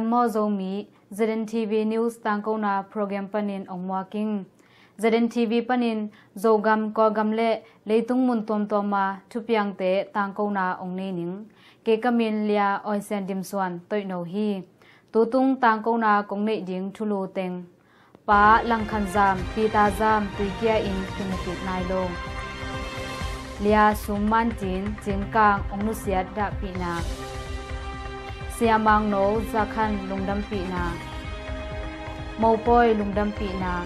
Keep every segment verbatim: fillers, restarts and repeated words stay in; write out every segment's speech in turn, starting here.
Maw Zomi, Z N T V News tangkona program panin ong muak ing. Z N T V panin Zogam, Kawlgam le leitung mun tuamtuama thupiangte tangkona ong nei ning. Kei ka min Lia Oisian Dimsuan Toihno hi. Tutung tangkona kong neih ding thulu teng: Pa Langkhanzam, Peter Zam tuikia in kimukik nai lo. Lia Sum Mancin, Cingkang ong nusiat dahpihna. Sia Mangno Zakhan lungdampihna. Mopawi lungdampihna.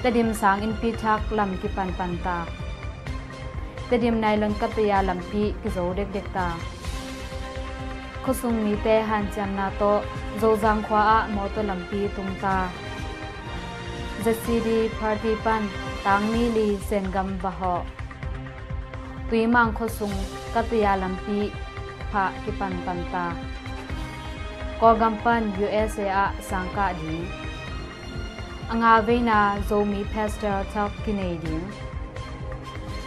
Tedim sang innpi thak lam kipanpan ta. Tedim nailon Kataya lampi kizo dekdek ta. Khuasung mite hanciamna tawh Zozang khua ah mawtaw lampi tung ta. Z C D party pan tangni li Sengam va hawh. Tuimang khuasung Kataya lampi phah kipanpan ta. Kawlgam pan U S A ah sangkah ding. A nga veina Zomi Pastor Talk kinei ding.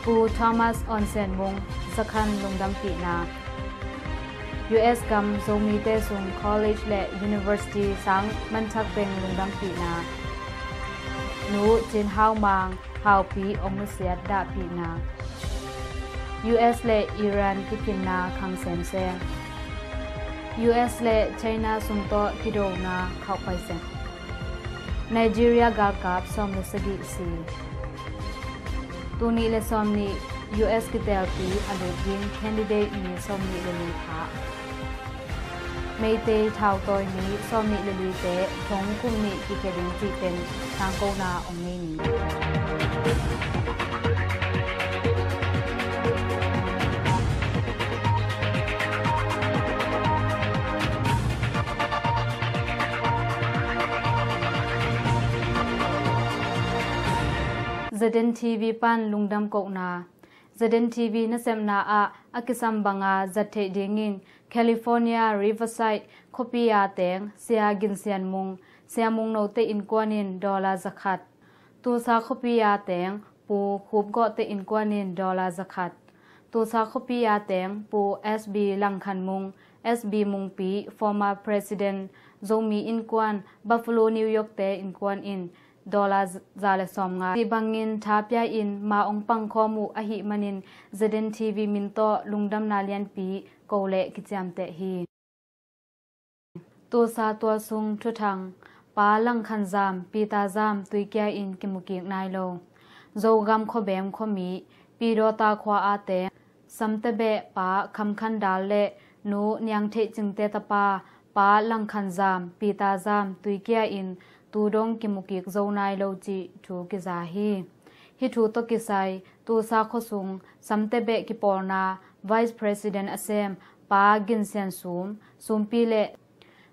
Pu Thomas Onsen Mung Zakhan lungdampihna. U S gam Zomite sung college le university sang manthak peng lungdampihna. Nu Cin Hau Mang Haupi ong nusiat dahpihna. U S le Iran kiphinna khang semsem. U S le China sung tawh kidona khauhpai sem. Nigeria galkap sawm le sagih si. Tul nih le sawm nih U S kitelpi a lut ding candidate mi sawm nih le li phah. Meitei thautawi mi sawm nih le lite thong kum nih kikhia ding cih pen tangkona ong nei ning. Z N T V pan lungdam kohna. Z N T V nasepna ah a kisam banga zat theih dingin California Riverside khuapi a teng Sia Gin Sian Mung, Sia Mung Note innkuan in dollar zakhat. Tulsa khuapi a teng Pu Khup Gawhte innkuan in dollar zakhat. Tulsa khuapi a teng Pu S B Langkhan Mung, S B Mungpi, former president, Zomi innkuan, Buffalo, New York te innkuan in dollar za le sawmnga. Cih bangin tha pia in ma ong pangkhawm uh ahih manin Z N T V min tawh lungdamna lianpi ko le kiciamteh hi. Tulsa tualsung thuthang: Pa Langkhanzam, Peter Zam tuikia in kimukik nai lo. Zogam khuabem khuami Pidawta khua a teng Samtebeh Pa Khamkhan Dal le Nu Niang Theih Cingte tapa Pa Langkhanzam, Peter Zam tuikia in tu dong kimukik zo nai lo cih thu kiza hi. Hih thu tawh kisai Tulsa khuasung Samtebeh kipawlna Vice President a sem Pa Gin Sian Sum, Sumpi le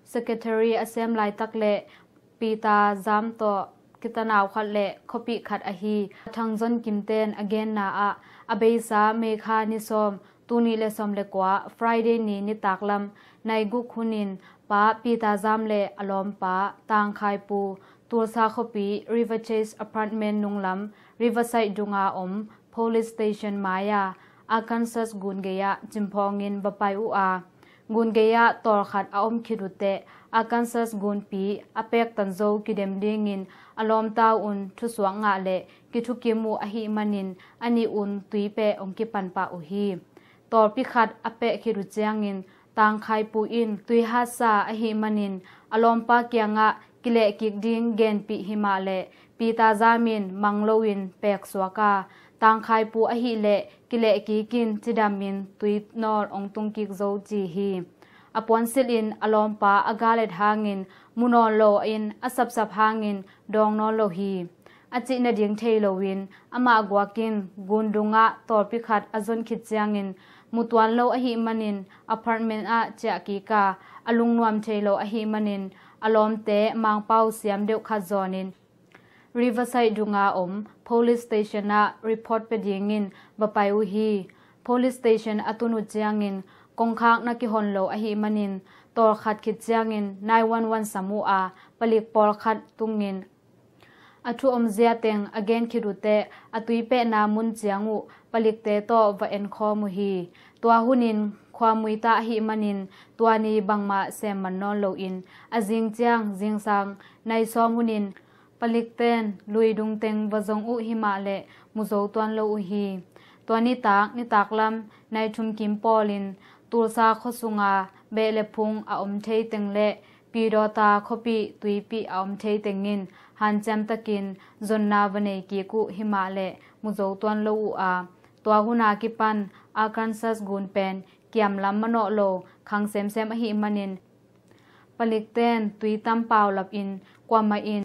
Secretary a sem laitak le Peter Zam tawh kitanau khat le khuapih khat ahi Thang Zon Kim ten a genna ah, a beisa May kha ni sawm, tul nih le sawm le kua, Friday ni nitaklam nai guk hunin Pa Peter Zam le a lawmpa Tang Khai Pu, Tulsa khuapi River Chase Apartment nunglam Riverside dunga om police station mai-a Arkansas gun gei-ah cimphawngin va pai uh a, gun gei-ah tawlkhat a om khit uh teh Arkansas gunpi a pektan zo kidem dingin a lawmta un thusuak ngah le kithukim uh ahih manin a nih un tui peh ong kipan pah uh hi. Tawlpi khat a peh khit uh ciangin Tang Khai Pu in tui hatsa ahih manin a lawmpa kiangah kilehkik ding genpih himah le Peter Zam in mang loin peksuak a, Tang Khai Pu ahih leh kilehkik in cidamin tui nawl ong tungkik zo ci hi. A puansilh in a lawmpa a galet hangin mu nawn lo in a sapsap hangin dawng nawn lo hi. A cih nading thei loin amah guak in gun dungah tawlpi khat a zon khit ciangin mu tuan lo ahih manin apartment ah ciah kik a, a lungnuam thei lo ahih manin a lawmte Mangpau siam deuh khat zawnin Riverside dunga om police station ah report pia dingin va pai uh hi. Police station a tun uh ciangin kongkhak na kihon lo ahih manin tawlkhat khit ciangin nine one one sam uh a, palik pawlkhat tungin a thu omzia teng a gen khit uh teh a tui pehna mun ciang uh palikte tawh va enkhawm uh hi. Tua hunin khuamui ta ahih manin tua ni bangmah sem man nawn loin a zing ciang zingsang nai sawm hunin palikten luidung teng va zong uh himah leh mu zo tuan lo uh hi. Tua nitak nitak lam nai thum kim pawlin Tulsa khua sunga beh le phung a om thei teng le Pidawta khuapih tuipih a om thei tengin hanciam takin zonna va nei kik uh himah leh mu zo tuan lo uh a, tua huna kipan Arkansas gun pen kiamlam manawh lo khang semsem ahih manin palikten tui tam paulapin kuamah in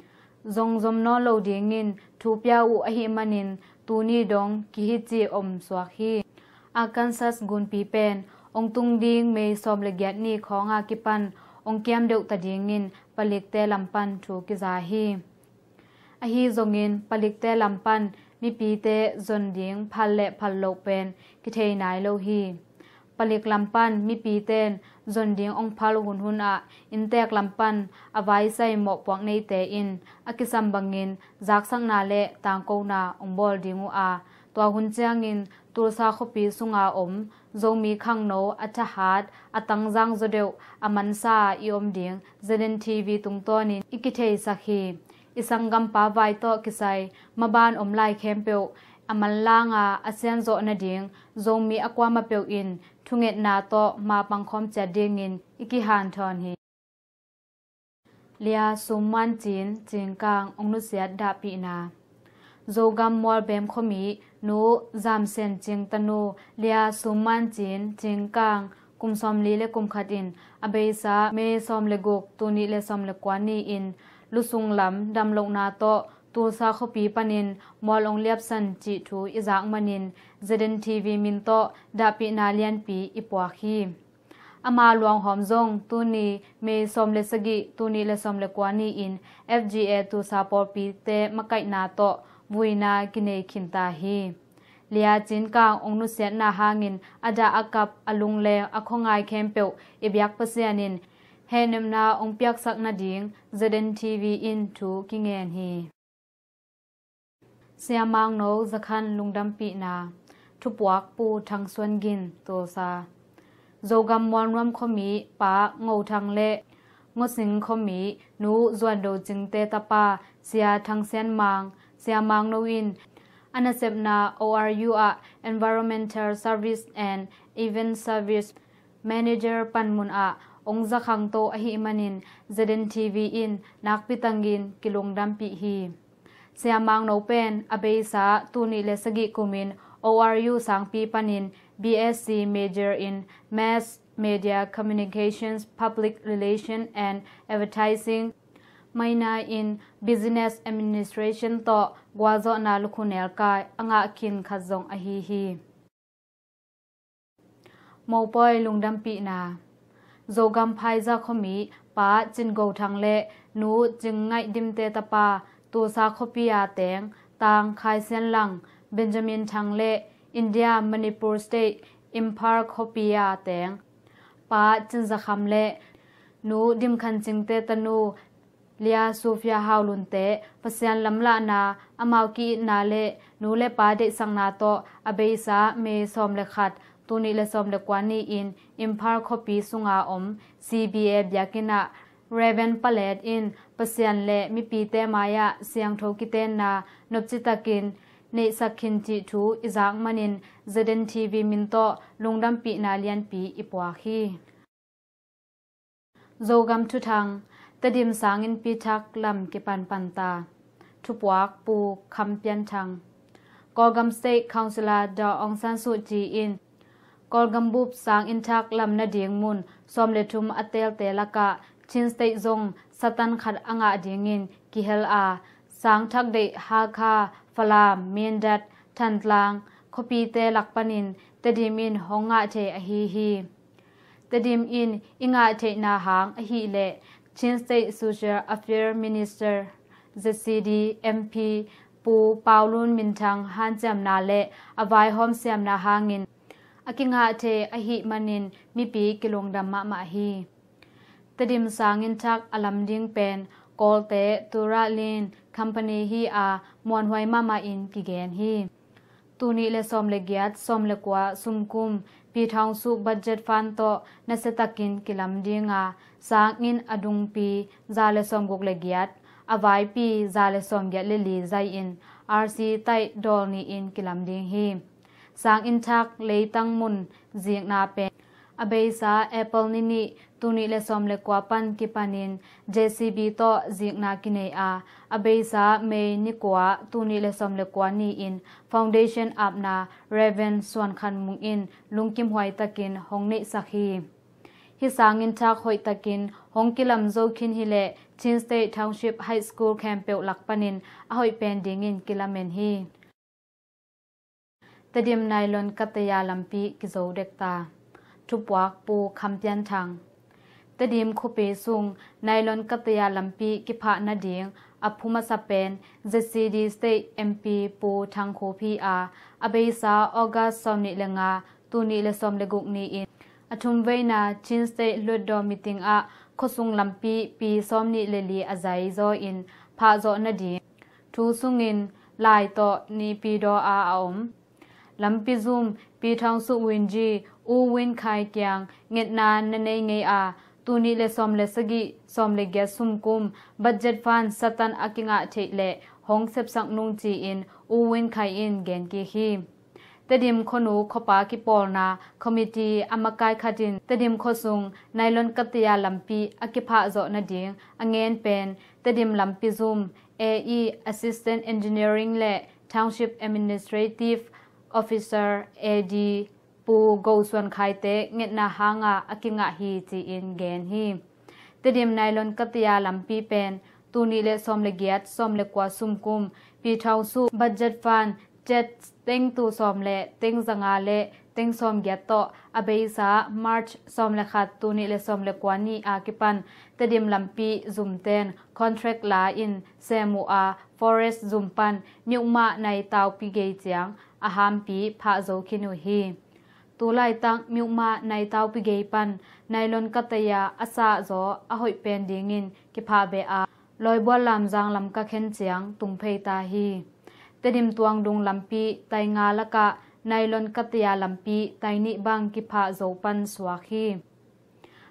zongzom nawn lo dingin thu pia uh ahih manin tuni dong kihici om suak hi. Arkansas gunpi pen ong tung ding May sawm le giat ni khawnga kipan ong kiam deuh ta dingin palikte lam pan thu kiza hi. Ahi zongin palikte lam pan mipite zon ding phal le phal loh pen kithei nai lo hi. Palik lam pan mipiten zon ding ong phal hunhun ah inntek lam pan a vaisai mawhpuak neite in a kisam bangin zaksakna le tangkona ong bawl ding uh a, tua hun ciangin Tulsa khuapi sunga om Zomi khangno a thahat a tangzang zaw deuh a mansa a i om ding Z N T V tungtawnin i kitheisak hi. I sanggampa vai tawh kisai maban om lai khempeuh a manlanga a sianzawh nading Zomi a kuamah peuh in thungetna tawh mapang khawm ciat dingin i kihanthawn hi. Lia Sum Man Cin Cingkang ong nusiat dahpihna. Zogam Mualbem khuami Nu Zam Sen Cing tanu Lia Sum Man Cin Cingkang kum sawmli le kum khat in a beisa May sawm le guk, tul nih le sawm le kua ni-in lusung lam damlohna tawh Tulsa khuapi panin mual ong liapsan cih thu i zak manin Z N T V min tawh dahpihna lianpi i puak hi. Ama luanghawm zong tuni May sawm le sagih, tul nih le sawm le kua ni-in F G A Tulsa pawlpite makaihna tawh vuina kinei khinta hi. Lia Cin Kang ong nusiatna hangin a dah a kap a lungleng a khuangai khempeuh i biak Pasian in hehnepna ong piaksak nading Z N T V in thu kingen hi. Siamangno Zakhan lungdampihna. Thupuak Pu Thang Suan Gin, Tulsa. Zogam Mualnuam khuami Pa Ngo Thang le Ngosing khuami Nu Zuan Do Cingte tapa Sia Thang Sian Mang, Siamangno in a nasepna O R U ah Environmental Service and Event Service Manager panmun ah ong zakhangto ahih manin Z N T V in nakpi tangin kilungdampih hi. Siamangno pen a beisa tul nih le sagih kumin O R U sangpi panin B S C major in Mass Media Communications, Public Relation and Advertising, minor in Business Administration tawh gualzawhna lukhu nelkai a ngah khin khat zong ahi hi. Mopawi lungdampihna. Zogam Phaiza khuami Pa Cin Go Thang le Nu Cing Ngaih Dimte tapa Tulsa khuapi a teng Tang Khai Sian Lang, Benjamin Thang le India Manipur State Imphal khuapi a teng Pa Cin Za Kham le Nu Dim Khan Cingte tanu Lia Sofia Hau Lunte Pasian lamlahna, amau ki-itna le nu le pa deihsakna tawh a beisa May sawm le khat, tul nih le sawm le kua ni-in Imphal khuapi sunga om C B A biakinn ah Reverend Palet in Pasian le mipite mai-ah siangtho kitenna nopcitakin neihsak khin cih thu i zak manin Z N T V min tawh lungdampihna lianpi i puak hi. Zogam Thuthang. Tedim sanginnpi thak lam kipanpan ta. Thupuak Pu Kham Pian Thang. Kawlgam State Councillor Daw Aung San Suu Kyi in Kawlgam bup sanginn thak lam nading mun sawm le thum a teelte lakah Chin State zong Satan khat a ngah dingin kihel a, sang thak deih Hakha, Falam, Mindat, Thantlang khuapite lak panin Tedim in hong ngah thei ahi hi. Tedim in i ngah theihna hang ahih leh Chin State Social Affairs Minister, Z C D, M P Pu Pau Lun Min Thang hanciamna le a vaihawm siamna hangin a kingah thei ahih manin mipi kilungdam mahmah hi. Tedim sanginn thak a lam ding pen Kawlte Tura Lin Company hi a, muanhuai mahmah in kigen hi. Tul nih le sawm le giat, sawm le kua sumkum Pi Thawng Suh Budget Fund tawh nasiatakin kilam dinga, sanginn a dungpi za le sawmguk le giat, a vaipi za le sawmgiat le li zai-in R C taih dawl ni-in kilam ding hi. Sanginn thak leitang mun zikna pen a beisa April ni nih, tul nih le sawm le kua pan kipanin J C B tawh zikna kinei a, a beisa May ni kua, tul nih le sawm le kua ni-in foundation apna Reverend Suan Khan Mung in lungkimhuai takin hong neihsak hi. Hih sanginn thak hoihtakin hong kilam zo khin hileh Chin State Township High School khempeuh lak panin a hoih pen dingin kilamen hi. Tedim nylon kataya lampi kizo dekta. Thupuak Pu Kham Pian Thang. Tedim khuapi sung nylon kataya lampi kiphah nading a phu masa pen Z C D State M P Pu Thang Khup hi a, a beisa August sawm nih le nga, tul nih le sawm le guk ni-in a thumveina Chin State Hluttaw meeting ah khuasung lampi pi sawm nih le li a zai zaw in phah zawh nading thu sungin lai tawh nipi daw a a om. Lampi zum Pi Thawng Suh Win Ji, U Win Khai kiang ngetna na nei ngei a, tul nih le sawm le sagih, sawm le giat sumkum Budget Fund satan a kingah theih le hong sepsak nung ci-in U Win Khai in gen kik hi. Tedim khuanu khuapa kipawlna committee a makai khatin Tedim khuasung nylon kataya lampi a kiphah zawh nading a ngen pen Tedim lampi zum A E, Assistant Engineering le Township Administrative Officer, A D, Pu Go Suan Khai te ngetna hanga a kingah hi ci-in gen hi. Tedim nylon kataya lampi pen tul nih le sawm le giat, sawm le kua sumkum Pi Thawng Suh Budget Fund tet teng tul sawm le teng zanga le teng sawm giat tawh a beisa March sawm le khat, tul nih le sawm le kua ni a kipan Tedim lampi zumten contract la in sem uh a, forest zum pan miukmah nai taupi gei ciang a hampi phah zo khin uh hi. Tulaitak miukmah nai taupi gei pan nylon kataya a sahzaw a hoih pen dingin kiphah beh a, Lawibual Lamzang lam ka khen ciang tung phei ta hi. Tedim Tuangdung lampi tai nga lakah nylon kataya lampi tai nih bang kiphah zo pan suak hi.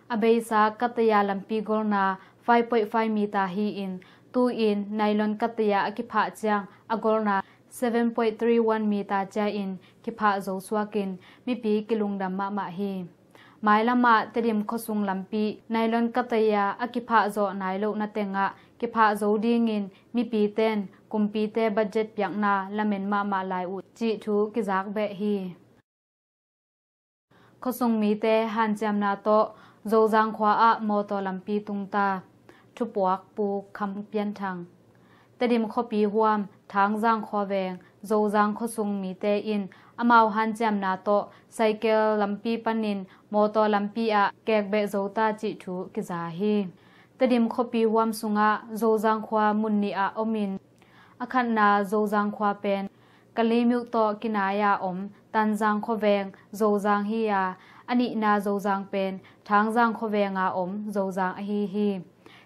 A beisa kataya lampi golna five point five meter hi-in, tu-in nylon kataya a kiphah ciang a golna seven point three one meter cia-in kiphah zo suakin mipi kilungdam mahmah hi. Mailamah Tedim khuasung lampi nylon kataya a kiphah zawh nai lohna tengah kiphah zo dingin mipiten kumpite budget piakna lamen mahmah lai uh cih thu kizak beh hi. Khuasung mite hanciamna tawh Zozang khua ah mawtaw lampi tungta. Thupuak Pu Kham Pian Thang. Tedim khuapi huam Thangzang khua veng Zozang khuasung mite in amau hanciamna tawh saikel lampi panin mawtaw lampi ah kekbeh zota cih thu kiza hi. Tedim khuapi huam sungah Zozang khua mun nih ah omin, a khatna Zozang khua pen Kalimuk tawh kinai-a om Tanzang khuaveng Zozang hi-a, a nihna Zozang pen Thangzang khuavenga om Zozang ahi hi.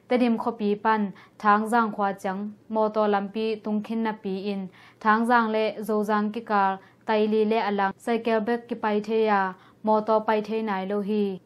Tedim khuapi pan Thangzang khua ciang mawtaw lampi tungkhin napi-in Thangzang le Zozang kikal taili le a lang saikel bek kipai thei-a, mawtaw pai thei nai lo hi.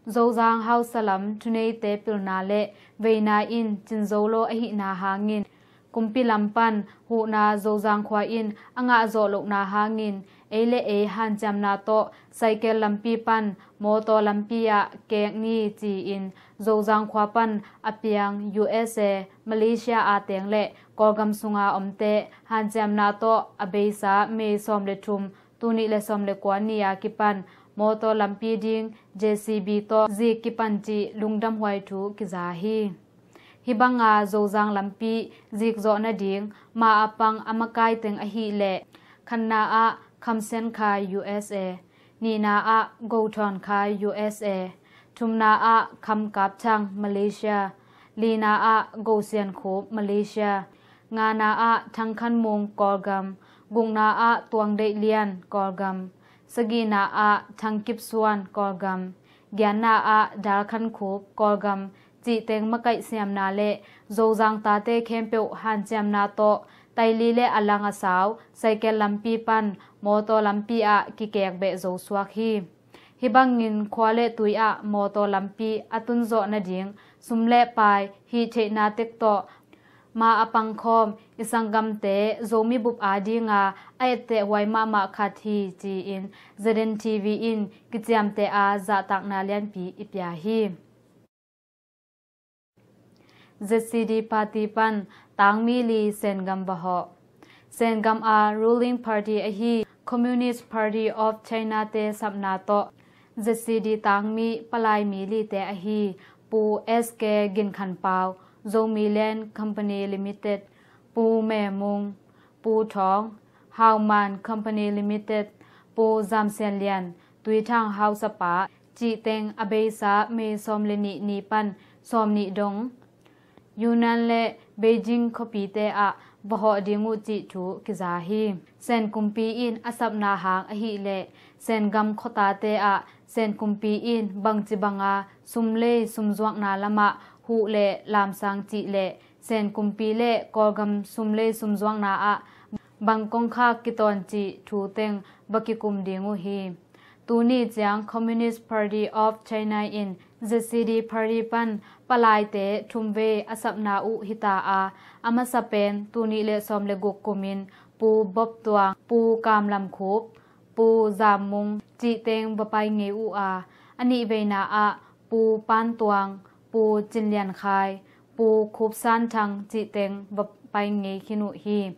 Zozang hausa lam thuneite pilna le veina in cin zo lo ahihna hangin kumpi lam pan huhna Zozang khua in a ngah zawh lohna hangin ei le ei hanciamna tawh saikel lampi pan mawtaw lampi ah kek ni ci-in Zozang khua pan a piang U S A, Malaysia a teng le Kawlgam sunga omte hanciamna tawh a beisa May sawm le thum, tul nih le sawm le kua ni a kipan mawtaw lampi ding J C B tawh zik kipan cih lungdamhuai thu kiza hi. Hih banga Zozang lampi zikzawh nading ma a pang a makai teng ahih leh khatna ah Khamsen Khai U S A, nihna ah Gothawn Khai U S A, thumna ah Khamkap Thang Malaysia, lina ah Gosian Khup Malaysia, ngana ah Thang Khan Mung Kawlgam, gukna ah Tuang Deih Lian Kawlgam, sagihna ah Thang Kip Suan Kawlgam, gianna ah Dal Khan Khup Kawlgam cih teng makaih siamna le Zozang tate khempeuh hanciamna tawh taili le a lang a sau saikel lampi pan mawtaw lampi ah kikek beh zo suak hi. Hih bangin khua le tui ah mawtaw lampi a tunzawh nading sum le pai hih theihna tek tawh ma a pangkhawm i sanggamte Zomi bup adinga a etteh huai mahmah khat hi ci-in Z N T V in kiciamteh a zahtakna lianpi i pia hi. Z C D party pan tangmi li Sengam va hawh. Sengam a ruling party ahi Communist Party of China te sapna tawh Z C D tangmi palai mi lite ahi Pu S K Gin Khan Pau, Zomi Land Company Limited, Pu Me Mung, Pu Thawng, Hauman Company Limited, Pu Zam Sian Lian, Tuithang Hausapa, cih teng a beisa May sawm le nih ni pan sawm nih dong Yunnan le Beijing khuapite ah va hawh ding uh cih thu kiza hi. Sen kumpi in a sapna hang ahih leh Sengam khuatate ah Sen kumpi in bangci banga sumlei sumzuakna lamah huh le lamsang cih le Sen kumpi le Kawlgam sumlei sumzuakna ah bang kongkhak kitawn cih thu teng va kikum ding uh hi. Tuni ciang Communist Party of China in Z C D party pan palaite thumvei a sapna uh hita a, a masa pen tuni le sawm le guk kumin Pu Bob Tuang, Pu Kam Lam Khup, Pu Zam Mung cih teng va pai ngei uh a, a nihveina ah Pu Pan Tuang, Pu Cin Lian Khai, Pu Khup San Thang cih teng va pai ngei khin uh hi.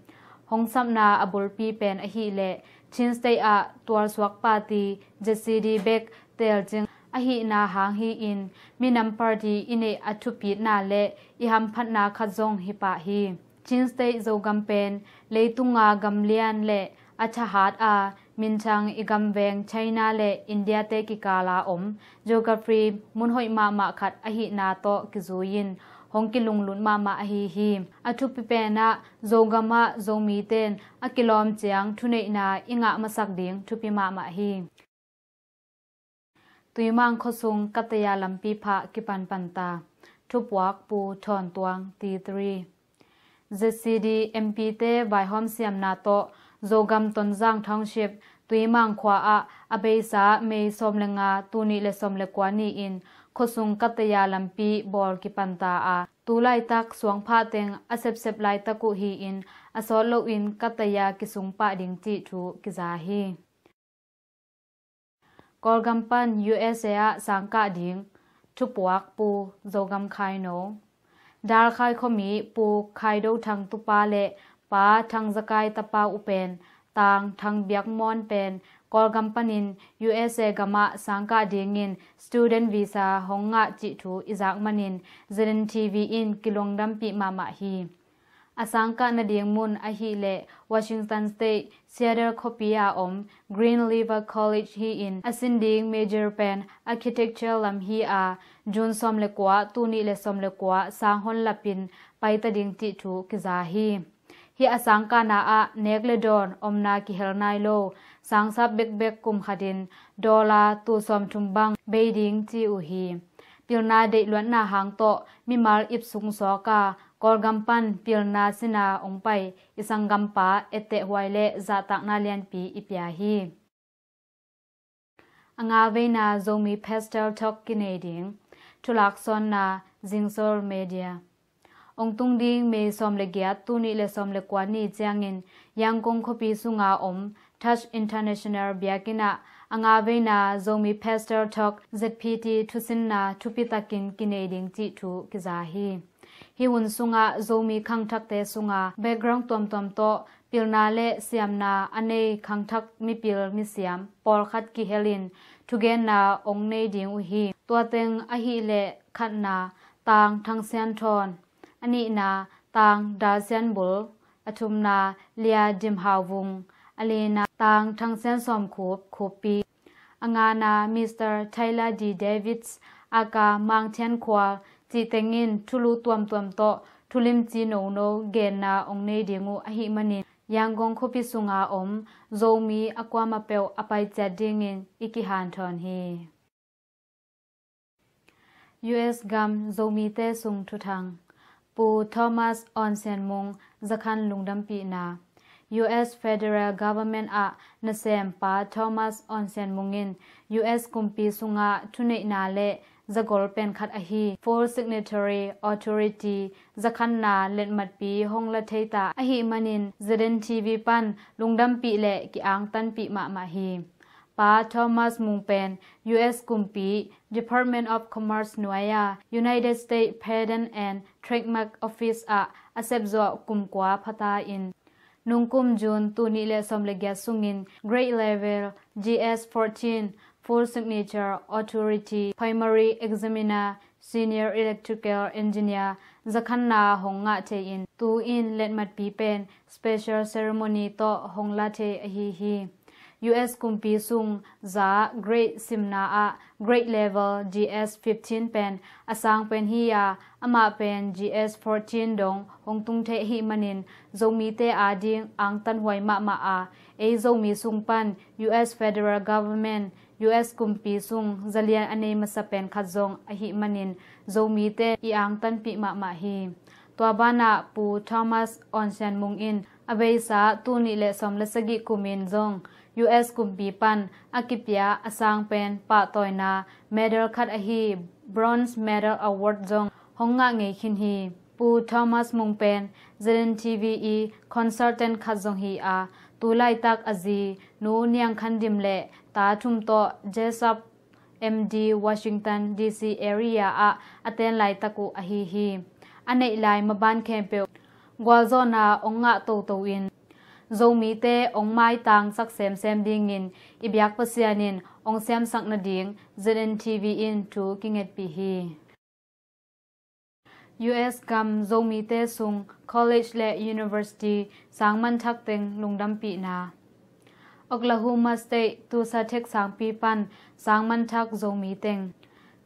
Hong sapna a bulpi pen ahih leh Chin State ah tualsuak party Z C D bek telcing ahihna hang hi-in minam party i neih a thupitna le i hamphatna khat zong hi pah hi. Chin State Zogam pen leitunga gamlian le a thahat a minthang i gamveng China le India te kikala om geography mun hoih mahmah khat ahihna tawh kizui-in hong kilunglut mahmah ahi hi. A thupi penah Zogam ah Zomi ten a kilawm ciang thuneihna i ngah masak ding thupi mahmah hi. Tuimang khuasung Kataya lampi phah kipanpan ta. Thupuak Pu Thawn Tuang T three. Z C D M P te vaihawm siamna tawh Zogam Tonzang Township Tuimang khua ah a beisa May sawm le nga, tul nih le sawm le kua ni-in khuasung Kataya lampi bawl kipanta a, tu laitak suangphah teng a sepsep laitak uh hi-in a sawt loin Kataya kisung pah ding cih thu kiza hi. Kawlgam pan U S A ah sangkah ding thupuak Pu Zogam Khaino. Dalkhai khuami Pu Khaido Thang tupa le Pa Thang Zakai tapa uh pen Tang Thang Biak Mawn pen Kawlgam panin U S A gamah sangkah dingin student visa hong ngah cih thu i zak manin Z N T V in kilungdampih mahmah hi. A sangkah nading mun ahih leh Washington State, Seattle khuapi a om Green River College hi-in a sin ding major pen architecture lam hi a, June sawm le kua, tul nih le sawm le kua sang hon lapin paita ding cih thu kiza hi. Hih a sangkahna ah nek le dawn omna kihel nai lo, sangsap bekbek kum khatin dollar tul sawmthum bang bei ding ci uh hi. Pilna deihluatna hang tawh mimal ip sung sawk a, Kawlgam pan pilna sina ong pai i sanggampa ettehhuai le zahtakna lianpi i pia hi. A nga veina Zomi Pastor Talk kinei ding. Thulaksawnna Zingsol Media. Ong tung ding May sawm le giat, tul nih le sawm le kua ni ciangin Yangon khuapi sunga om Touch International biakinn ah a nga veina Zomi Pastor Talk Z P T thusinna thupitakin kinei ding cih thu kiza hi. Hih hun sungah Zomi khangthakte sunga background tuamtuam tawh pilna le siamna a nei khangthak mipil misiam pawlkhat kihelin thugenna ong nei ding uh hi. Tua teng ahih leh khatna Tang Thang Sian Thawn, a nihna Tang Dal Sian Bul, a thumna Lia Dim Hau Vung, a lina Tang Thang Sian Sawm Khup, Khup Pi, a ngana Mister Tyler D Davids, aka Mang Thian Khual, cih tengin thulu tuamtuam tawh thulimci nono genna ong nei ding uh ahih manin Yangon khuapi sunga om Zomi a kuamah peuh a pai ciat dingin i kihanthawn hi. U S gam Zomite sung thuthang Pu Thomas Awn Sian Mung zakhan lungdampihna. U S Federal Government ah nasem Pa Thomas Aung San Mung in U S kumpi sungah thuneihna le zagol pen khat ahi Full Signatory Authority zakhanna letmatpi hong la thei ta ahih manin Z N T V pan lungdampih le ki-angtanpih mahmah hi. Pa Thomas Mung pen U S kumpi Department of Commerce nuai-a United States Patent and Trademark Office ah a sepzawh kum kua phata in nungkum June tul nih le sawm le giat sungin Grade Level G S fourteen, Full Signature Authority, Primary Examiner, Senior Electrical Engineer zakhanna hong ngah thei in tu-in letmatpi pen special ceremony tawh hong la thei ahi hi. U S kumpi sung za grade simna ah grade level G S fifteen pen a sang pen hi-a, amah pen G S fourteen dong hong tung thei ahih manin Zomite ading angtanhuai mahmah a, ei Zomi sung pan U S Federal Government, U S kumpi sung zalian a nei masa pen khat zong ahih manin Zomite i angtanpih mahmah hi. Tua banah Pu Thomas Aung San Mung in a beisa tul nih le sawm le sagih kumin zong U S kumpi pan a kipia a sang pen pahtawina medal khat ahi Bronze Medal Award zong hong ngah ngei khin hi. Pu Thomas Mung pen Z N T V i consultant khat zong hi-a, tu laitak a zi Nu Niang Khan Dim le ta thum tawh Jessup M D Washington D C area ah a ten laitak uh ahi hi. A neih lai maban khempeuh gualzawhna hong ngah toto in Zomite hong maitangsak semsem dingin i biak Pasian in hong siamsak nading Z N T V in thu kingetpih hi. U S gam Zomite sung college le university sang manthak teng lungdampihna. Oklahoma State Tulsa Tech sangpi pan sang manthak Zomi teng.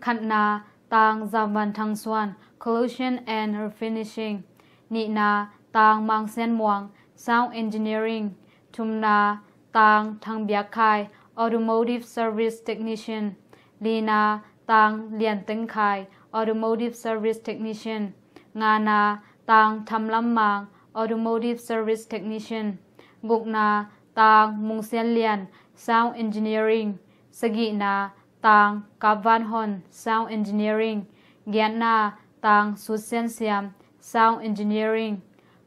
Khatna, Tang Zamvan Thang Suan, Collision and Refinishing. Nihna, Tang Mang Sian Muang, Sound Engineering. Thumna, Tang Thang Biak Khai, Automotive Service Technician. Lina, Tang Lian Teng Khai, Automotive Service Technician. Ngana, Tang Tham Lam Mang, Automotive Service Technician. Gukna, Tang Mung Sian Lian, Sound Engineering. Sagihna, Tang Kap Van Hon, Sound Engineering. Giatna, Tang Sut Sian Siam, Sound Engineering.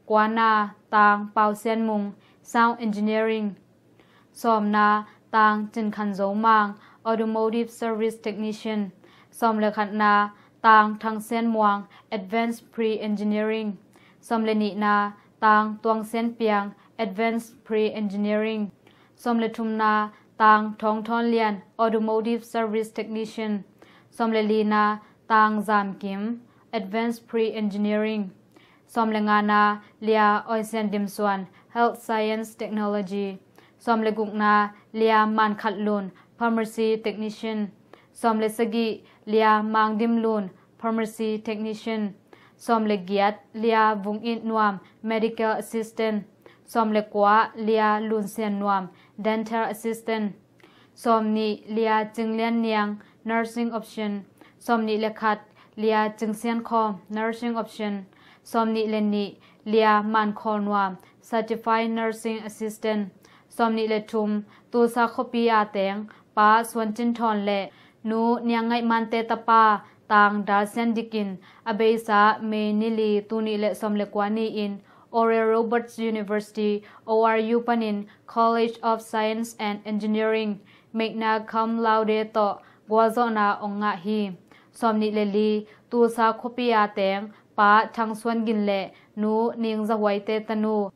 Kuana, Tang Pau Sian Mung, Sound Engineering. Sawmna, Tang Cin Khan Zo Mang, Automotive Service Technician. Sawm le khatna, Tang Thang Sian Muang, Advanced Pre-Engineering. Sawm le nihna, Tang Tuang Sian Piang, Advanced Pre-Engineering. Sawm le thumna, Tang Thawng Thawn Lian, Automotive Service Technician. Sawm le lina, Tang Zam Kim, Advanced Pre-Engineering. Sawm le ngana, Lia Oi Sian Dim Suan, Health Science Technology. Sawm le gukna, Lia Man Khat Lun, Pharmacy Technician. Sawm le sagih, Lia Mang Dim Lun, Pharmacy Technician. Sawm le giat, Lia Vung It Nuam, Medical Assistant. Sawm le kua, Lia Lun Sian Nuam, Dental Assistant. Sawm nih, Lia Cing Lian Niang, Nursing Option. Sawm nih le khat, Lia Cing Sian Khawm, Nursing Option. Sawm nih le nih, Lia Man Khawl Nuam, Certified Nursing Assistant. Sawm nih le thum, Tulsa khuapi a teng Pa Suan Cin Thawn le Nu Niang Ngaih Mante tapa Tang Dal Sian Dik in a beisa May ni li, tul nih le sawm le kua ni-in Oral Roberts University, O R U panin College of Science and Engineering, magna cum laude tawh gualzawhna hong ngah hi. Sawm nih le li, Tulsa khuapi a teng Pa Thang Suan Gin le Nu Ning Za Huaite tanu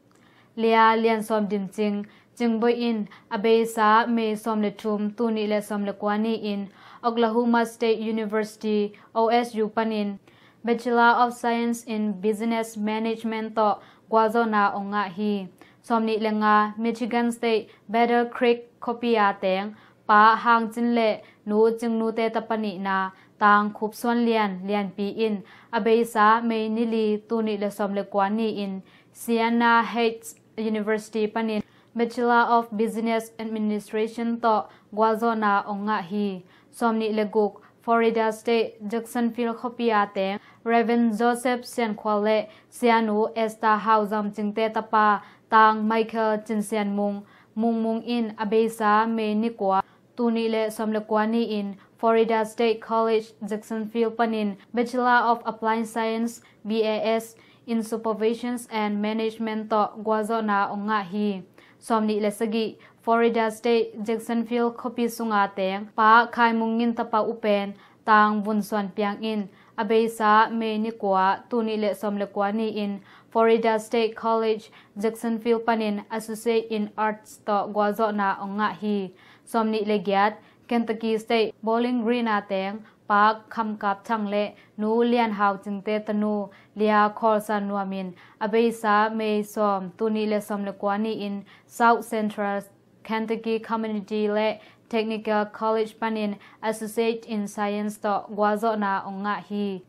Lia Lian Sawm Dim Cing, Cing Boih in a beisa May sawm le thum, tul nih le sawm le kua ni-in Oklahoma State University, O S U panin Bachelor of Science in Business Management tawh gualzawhna hong ngah hi. Sawm nih le nga, Michigan State, Battle Creek khuapi a teng Pa Hang Cin le Nu Cing Nute tapa nihna Tang Khup Suan Lian, Lianpi in a beisa May ni li, tul nih le sawm le kua ni-in Siena Heights University panin Bachelor of Business Administration tawh gualzawhna hong ngah hi. Sawm nih le guk, Florida State, Jacksonville khuapi a teng Reverend Joseph Sian Khual le Sianu Esther Hau Zam Cingte tapa Tang Michael Cin Sian Mung, Mung Mung in a beisa May ni kua, tul nih le sawm le kua ni-in Florida State College Jacksonville panin Bachelor of Applied Science, B A S, in Supervision and Management tawh gualzawhna hong ngah hi. Sawm nih le sagih, Florida State Jacksonville khuapi sunga teng Pa Khai Mung Ngin tapa uh pen Tang Vun Suan Piang in a beisa May ni kua, tul nih le sawm le kua ni-in Florida State College Jacksonville panin Associate in Arts tawh gualzawhna hong ngah hi. Sawm nih le giat, Kentucky State Bowling Green a teng Pa Kham Kap Thang le Nu Lian Hau Cingte tanu Lia Khawl San Nuam in a beisa May sawm, tul nih le sawm le kua ni-in South Central Kentucky Community le Technical College panin Associate in Science tawh gualzawhna hong ngah hi.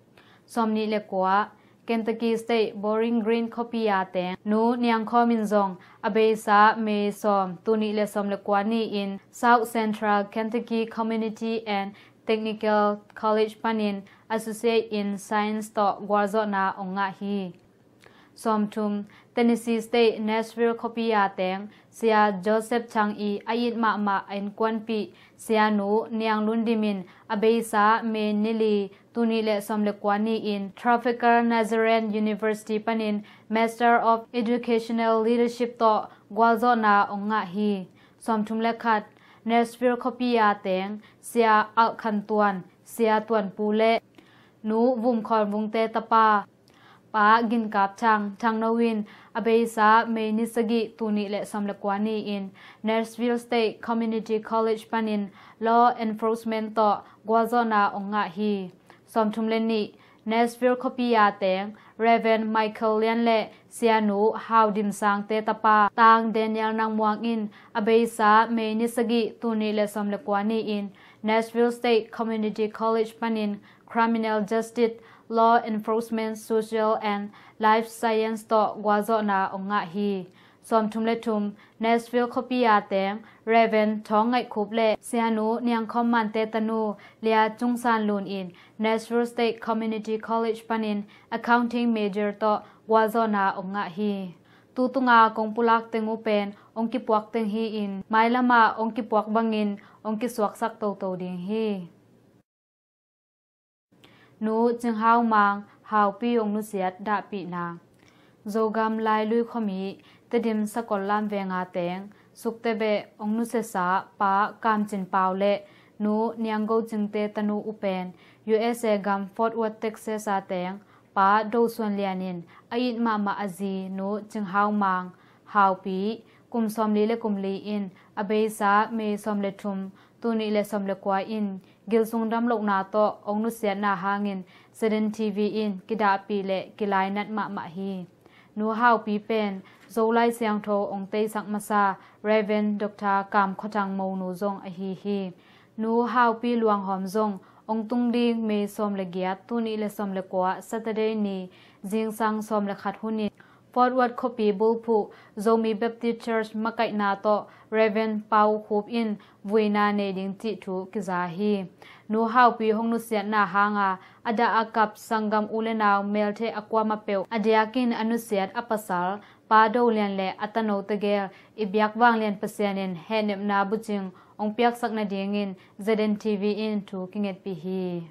Sawm nih le kua, Kentucky State Bowling Green khuapi a teng Nu Niang Khawm in zong a beisa May sawm, tul nih le sawm le kua ni-in South Central Kentucky Community and Technical College panin Associate in Science tawh gualzawhna hong ngah hi. Sawmthum, Tennessee State Nashville khuapi a teng Sia Joseph Chang i a it mahmah a innkuanpih Sia Nu Niang Lun Dim in a beisa May ni li, tul nih le sawm le kua ni-in Tropical Nazarene University panin Master of Educational Leadership tawh gualzawhna hong ngah hi. Sawmthum le khat, Nashville khuapi a teng Sia Alh Khan Tuan, Sia Tuan Pu le Nu Vum Khawl Vungte tapa Pa Gin Kap Thang, Thang No in a beisa May ni sagih, tul nih le sawm le kua ni-in Nashville State Community College panin Law Enforcement tawh gualzawhna hong ngah hi. Sawmthum le nih, Nashville khuapi a teng Reverend Michael Lian le Sia Nu Hau Dim Sangte tapa Tang Daniel Nang Muang in a beisa May ni sagih, tul nih le sawm le kua ni-in Nashville State Community College panin Criminal Justice, Law Enforcement, Social and Life Science tawh gualzawhna hong ngah hi. Sawmthum le thum, Nashville khuapi a teng Reverend Thawng Ngaih Khup le Sia Nu Niang Khawm Mante tanu Lia Cung San Lun in Nashville State Community College panin Accounting major tawh gualzawhna hong ngah hi. Tutunga kong pulak teng uh pen hong kipuak teng hi-in, mailamah hong kipuak bangin hong kisuaksak toto ding hi. Nu Cing Hau Mang, Haupi hong nusiat dahpihna. Zogam Lailui khuami Tedim Sakol Lam Venga teng Sukte Beh hong nusiasa Pa Kam Cin Pau le Nu Niang Go Cingte tanu uh pen U S A gam Fort Worth, Texas a teng Pa Do Suan Lian in a it mahmah a zi Nu Cing Hau Mang, Haupi, kum sawmli le kum li in a beisa May sawm le thum, tul nih le sawm le kua in gilsung damlohna tawh hong nusiatna hangin Z N T V in kidahpih le kilainat mahmah hi. Nu Haupi pen Zolai Siangtho hong teisak masa Reverend Doctor Kam Khua Thang Monu zong ahi hi. Nu Haupi Luang Hawm zong hong tung ding May sawm le giat, tul nih le sawm le kua, Saturday ni, zingsang sawm le khat hunin Fort Worth khuapi bulphuh Zomi Baptist Church makaihna tawh Reverend Pau Khup in vuina nei ding cih thu kiza hi. Nu Haupi hong nusiatna hanga a dah a kap sanggam u le nau melte a kuamah peuh, a diakin a nusiat a pasal Pa Do Lian le a tano tegel i biak vanglian Pasian in hehnepna bucing hong piaksak nadingin Z N T V in thu kingetpih hi.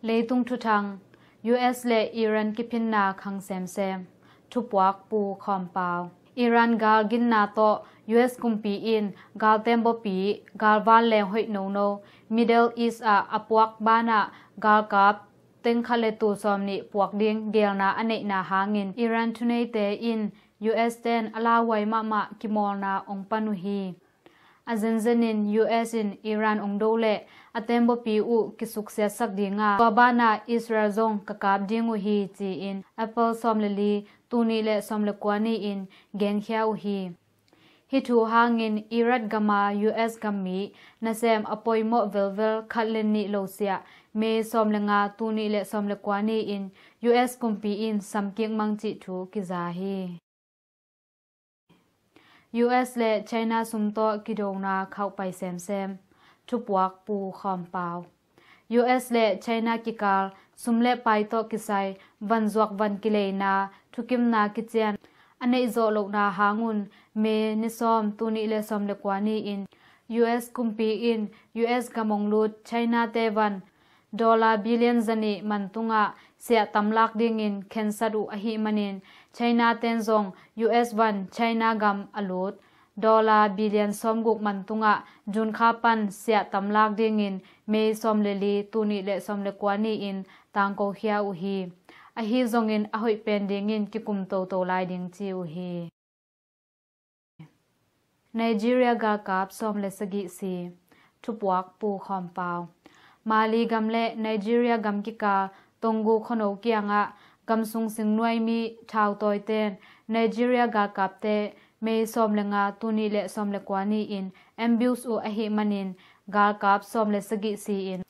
Leitung thuthang, U S le Iran kiphinna khang semsem. Thupuak Pu Khawm Pau. Iran gal ginna tawh U S kumpi in gal tembaw pi, gal vanleng hoih nono Middle East ah a puak banah galkap teng khat le tul sawm nih puak ding geelna a neihna hangin Iran thuneite in U S ten a lauhuai mahmah kimawlna hong pan uh hi. A zenzenin U S in Iran hong do leh a tembaw pi uh kisuksiatsak dinga, tua banah Israel zong ka kap ding uh hi, ci-in April sawm le li, tul nih le sawm le kua ni-in genkhia uh hi. Hih thu hangin Iraq gama U S gammi nasem a poimawh velvel khat le nih lo siah May sawm le nga, tul nih le sawm le kua ni-in U S kumpi in samkik mang cih thu kiza hi. U S le China sum tawh kidona khauhpai semsem. Thupuak Pu Khawm Pau. U S le China kikal sum le pai tawh kisai vanzuak van kileina thukimna kician A neih zawh lohna hangun May ni sawm, tul nih le sawm le kua ni-in U S kumpi in U S gam hong lut China te van dollar billion zanih man tungah siah tam lak dingin khensat uh ahih manin China ten zong U S van China gam a lut dollar billion sawmguk man tungah June kha pan siah tam lak dingin May sawm le li, tul nih le sawm le kua ni-in tangko khia uh hi. Ahi zongin a hoih pen dingin kikum toto lai ding ci uh hi. Nigeria galkap sawm le sagih si. Thupuak Pu Khawm Pau. Mali gam le Nigeria gam kikal Tongu khuano kiangah gamsung singnuai mi thautawi ten Nigeria galkapte May sawm le nga, tul nih le sawm le kua ni-in ambush uh ahih manin galkap sawm le sagih si-in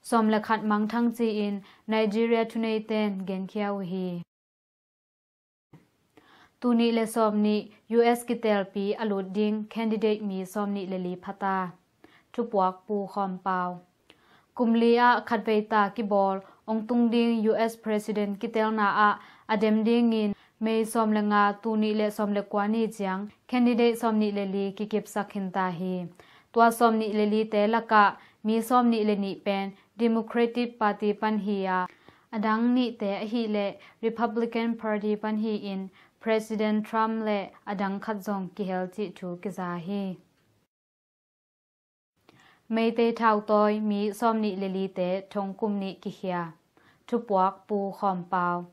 sawm le khat mangthang ci-in Nigeria thuneiten genkhia uh hi. Tul nih le sawm nih U S kitelpi a lut ding candidate mi sawm nih le li phata. Thupuak Pu Khawm Pau. Kum li ah khatvei ta kibawl hong tung ding U S President kitelna ah a dem dingin May sawm le nga, tul nih le sawm le kua ni ciang candidate sawm nih le li kikipsak khin ta hi. Tua sawm nih le lite lakah mi sawm nih le nih pen Democratic Party pan hi a, a dang nihte ahih leh Republican Party pan hi-in President Trump le a dang khat zong kihel cih thu kiza hi. Meitei thautawi mi sawm nih le lite thong kum nih kikhia. Thupuak Pu Khawm Pau.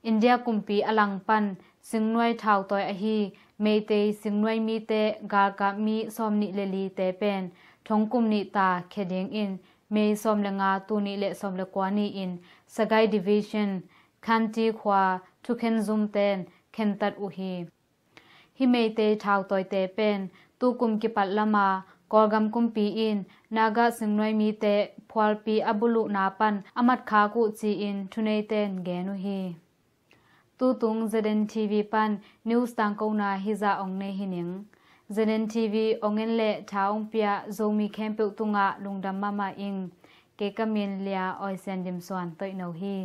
India kumpi a lang pan singnuai thautawi ahi Meitei singnuai mite galkap mi sawm nih le lite pen thong kum nih ta khia dingin May sawm le nga, tul nih le sawm le kua ni-in Sagaing Division Khanti khua thukhen zum ten khentat uh hi. Hih Meitei thautawite pen tukum kipat lama Kawlgam kumpi in Naga singnuai mite phualpi a buluhna pan a matkhak uh ci-in thuneiten gen uh hi. Tutung Z N T V pan news tangkona hizah ong nei hi ning. Z N T V ong en le tha ong pia Zomi khempeuh tungah lungdam mahmah ing. Kei ka min Lia Oisian Dim Suan Toihno hi.